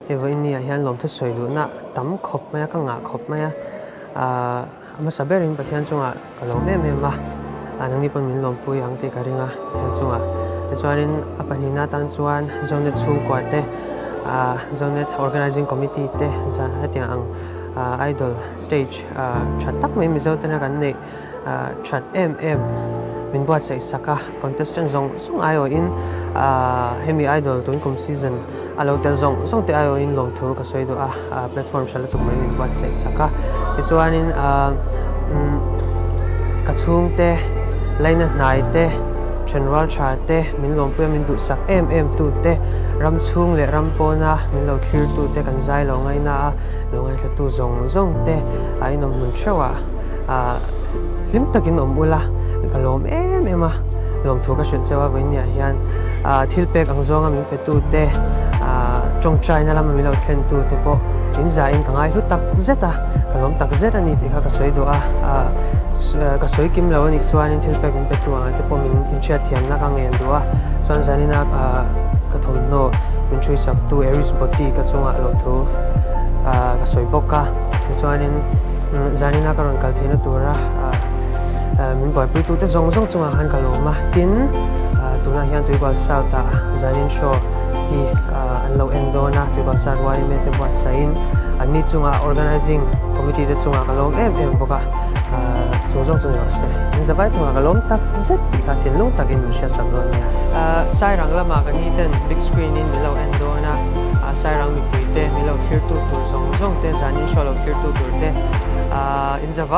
Hei vawiin ni ah hian lawmthu sawi duhna tam khawp mai a, ka ngah khawp mai a, aah a hmasa berin Pathian chungah ka lawm em em a, ah nangni pawn min lawmpui ang tih ka ring a Pathian chungah. Tichuanin a pahnihna atan chuan Zonet chhungkua te, aah Zonet Organizing Committee te zan hetiang ang aah Idol stage aah tha tak mai Mizo tena kan neih aah that em em min buatsaih sak a, contestant zawng zawng aiawhin aah hemi Idol tun kum season a lo tel zawng zawng te aiawhin lawmthu ka sawi duh a, aah platform tha lutuk mai min buatsaih sak a, tichuanin aah umm ka chhungte laina hnai te thenrual tha te min lawmpui a min duhsak em em tu te ram chhung leh ram pawna min lo thlir tu te kan zai lo ngaina a lo ngaithla tu zawng zawng te a inawm hmun theuh ah. Ah hlim takin awm ula ka lawm em em a, lawmthu ka hrilh cheu a vawiin hian ah thil pek ang zawnga min pe tu te ah tawngtaina lama min lo thlen tu te pawh in zahin ka ngai hlu tak zet a, ka lawm tak zet a ni tih kha ka sawi duh a, ah ka sawi kim lo a nih chuanin thil pek min pe tu ang te pawh min inhriat thiamna ka ngen duh a, chuan zanina ah ka thawmhnaw min hrui sak tu Aries Boutique ka chungah lawmthu ah ka sawi bawk a, tichuanin. Zanina ka rawn kal theihna tura min buaipuitute zawng zawng chungah khan ka lawm a, tin tunah hian Tuikual South ah Zanin show hi an lo en dawn a, Tuikual South yma te buatsaihin anni chungah organizing committee te chungah ka lawm em em bawk a, chung zawng chu ni rawh se. In zavai chungah ka lawm tak zet tih kha thinlung takin min hriatsak dawn nia. Sairang lamah ka ni ten big screen in min lo en dawn a. Sairang mipuite min lo thlirtu tur zawng zawng te, zanin show lo thlirtu tur te in za vai.